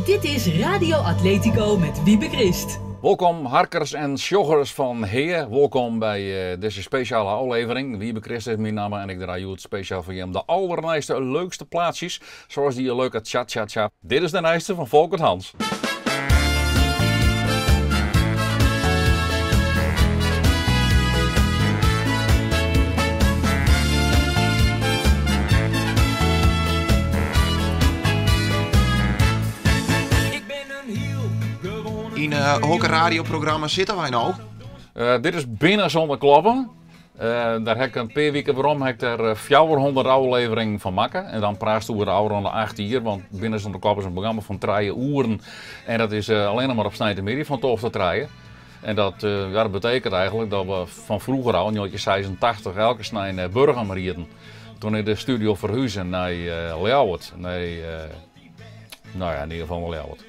Dit is Radio Atletico met Wiebe Krist. Wolkom harkers en sjoggers fan Hea. Wolkom by dizze spesjale ôflevering. Wiebe Krist is myn namme en ik draai hjoed spesjaal foar jim de allernijste, leukste plaatsjes. Soas dy leuke Cha Cha Cha. Dit is de nijste fan Folkert Hans. Yn hokker radioprogramma sitte wy no? Dit is Binnen Zonder Kloppen. Dêr ha ik in pear wike werom ha ik der 400 ôfleveringen fan makke. En dan praatst oer de ôfrûne 8 jier, want Binnen Zonder Kloppen is in programma fan trije oeren. En dat is allinnich mar op sneintemiddei fan tolve tot trije. En dat, ja, dat betekent eigenlijk dat we fan froeger ôf, 1986, elke snein nei Burgum rieden. Toen is de studio ferhuze nei Ljouwert. Nei, nou ja, yn ieder gefal nei Ljouwert.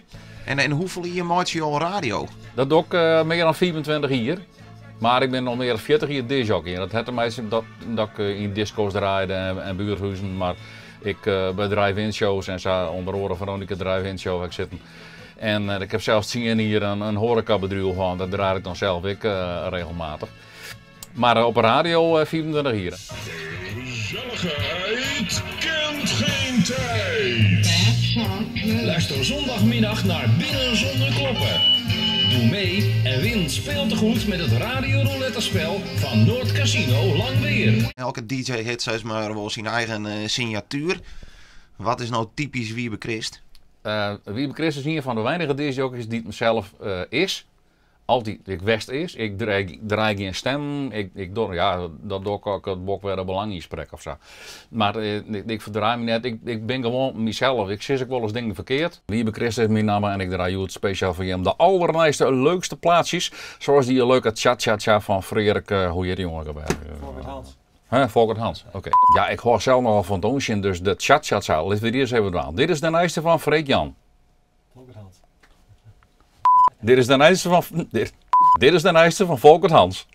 En hoefolle jier meitsje jo al radio? Dat doch ik mear dan 25 jier. Mar ik bin al mear dan 40 jier discjockey. En dat hat te meitsjen dat, dat ik yn disco's draaide en buerthuzen. Mar ik by drive-in shows en sa, ûnder oare Veronica Drive-In Show ha ik sitten. En ik ha sels 10 jier in hoarekabedriuw hân, dat draai ik dan sels ek regelmatich. Mar op 'e radio 25 jier. Gezelligheid kent geen tijd. Luister zondagmiddag naar Binnen Zonder Kloppen. Doe mee en win speeltegoed met het Radio Roulette spel van Noord Casino Langweer. Elke DJ hat sis mar wol syn eigen signatuer. Wat is no typysk Wiebe Krist? Wiebe Krist is ien fan de weinige discjockeys dy't himsels is. Altyd ek west is. Ik draai gjin stemmen. Ik, ik doch, ja, dat doch ik as ik it bok wer de belang ynsprek of sa. Mar ik ferdraai my net. Ik, ik bin gewoan mysels. Ik sis ek wolris dingen ferkeard. Wiebe Krist is myn namme en ik draai hjoed spesjaal foar jim de allernijste, leukste plaatsjes. Soas dy leuke Cha Cha Cha fan Freark, hoe hjit dy jonge ek alwer? Folkert Hans. Hè, Folkert Hans, oké. Ja, ik hâld sels nochal fan dûnsjen, dus de Cha Cha Cha, litte we dy ris even dwaan. Dit is de nijste fan Freek Jan. Folkert Hans. Dit is de nijste fan, dit, dit is de nijste fan Folkert Hans.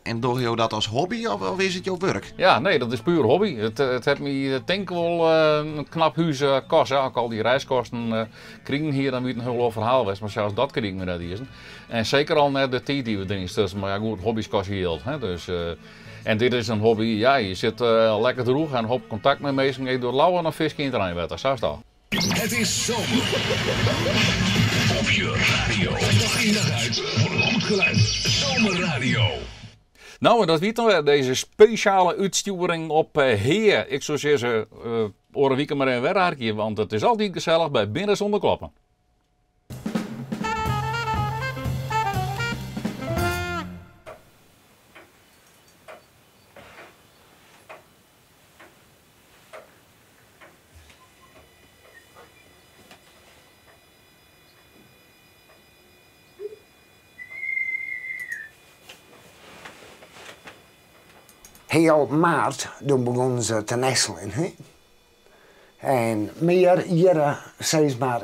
En dogge jo dat as hobby of is it jo wurk? Ja, nee, dat is puer hobby. It, it hat my tink wol in knap hús koste. As ik al dy reiskosten krigen hie, dan wie it in hiel oar ferhaal west. Mar sels dat krige ik my net iens. En seker al net de tiid dy't we deryn stutsen. Mar ja, goed, hobby's kostje jild. Hè? Dus, en dit is in hobby, ja, je sit lekker droech en hoop kontakt mei minsken. Ik doe leaver dan fiskje yn it reinwetter, sa is dat. Het is zomer. Op je radio. Dag in dag uit voor een goed geluid. Zomerradio. Nou, en dat wie dan wer dizze spesjale útstjoering op Hea. Ik soe sizze, oare wike mar even wer harkje, want it is altyd gesellich by Binnen Zonder Kloppen. Heal maart, doe begûnen se te nesteljen. Hè? En mear hjirre, sis mar,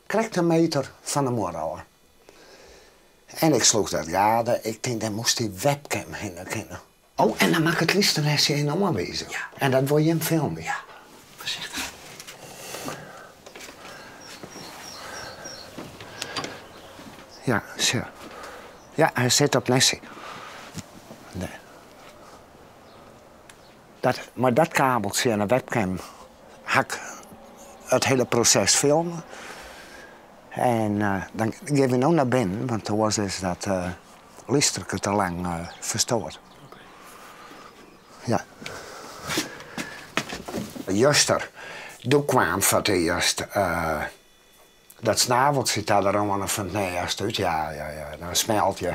krekt in meter fan de muorre ôf. En ik sloech dat gade, ik tink, dêr moast dy webcam hinne kinne. Oh, en dan moat ik it lysternestje even oanwize. Ja. En dat wol jim filmje. Ja, foarsichtich. Ja, sjoch. Ja, hy sit op nestje. Nee. Dat, mei dat kabeltsje en de webcam ha ik it hiele proses filme. En dan gean we no nei binnen, want oars is dat lysterke te lang ferstoard. Ja. Juster, doe kwaam foar it earst dat snaveltsje ta de râne fan it nêst út. Ja, ja, ja, dan smelt je.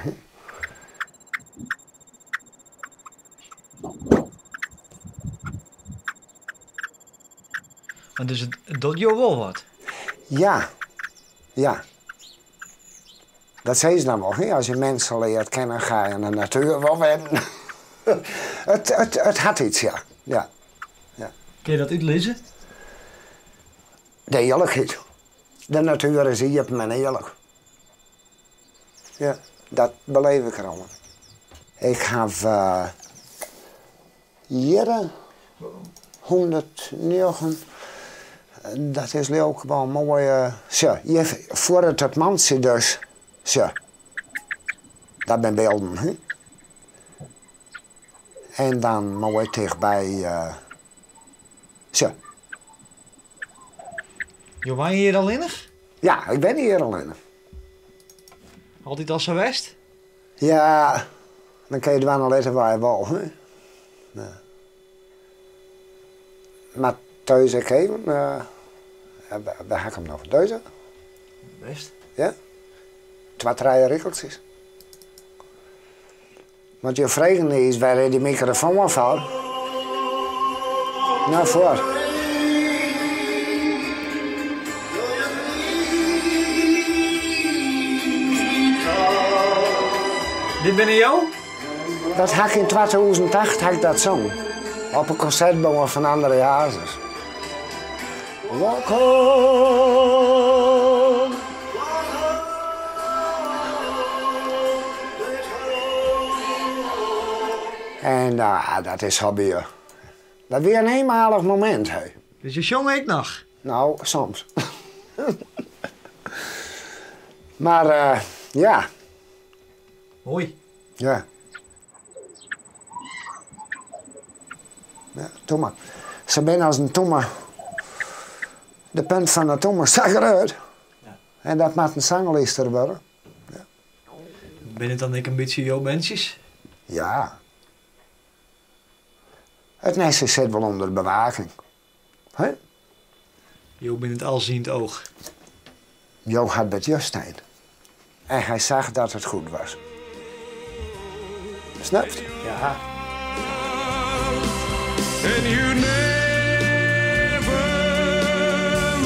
Want dus it docht jo wol wat? Ja, ja. Dat sizze se dan wol, hè? As je mensen leart kennen, ga je oan de natuer wol wennen. It, it, it hat iets, ja. Ja, ja. Kinne je dat útlizze? De earlikheid. De natuer is iepen en earlik. Ja, dat beleef ik er al. Ik haw hjirre 109. Dat is leau ik wel moai. Sjoch, hjir fuorret it mantsje dus. Sjoch, dat binne bylden, hè. En dan moai tichtby, sjoch. Jo wenje hjir allinnich? Ja, ik bin hjir allinnich. Altyd al sa west? Ja, dan kin je dwaan en litte wa je wol, hè. Ja. Mar thuis ek even, wêr ha ik him noch? Dizze? Best. Ja? Twa, trije rikeltsjes. Want jo fregen is wêr is dy mikrofoan foar? Nou foar. Dit binne jo? Dat ha ik yn 2008 ha ik dat song. Op in konsertbân fan André Hazes. Walk on. En dat is hobby. Dat wie in eenmalig momint. Hè. Dus je sjonge ek noch? Nou, soms. Mar ja. Moai. Ja. Ja, tomme. Se binne as in tomme. De punt fan de tomme sa grut. Ja. En dat moat in sanglyster wurde. Ja. Binne it dan ek in bytsje jo berntsjes? Ja. It nestje sit wol ûnder bewaking. Hè? Jo binne it alziend oog. Jo hat by Justijn. En hy zag dat it goed was. Snapt? Ja. And you never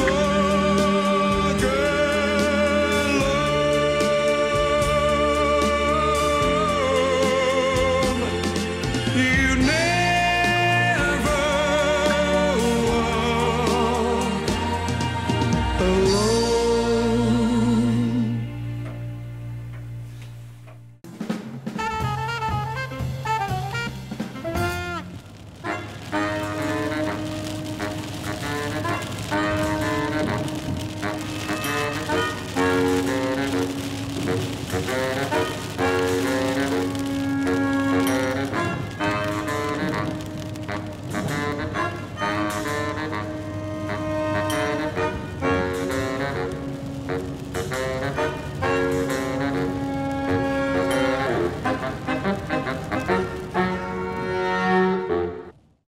walk alone. You never walk alone.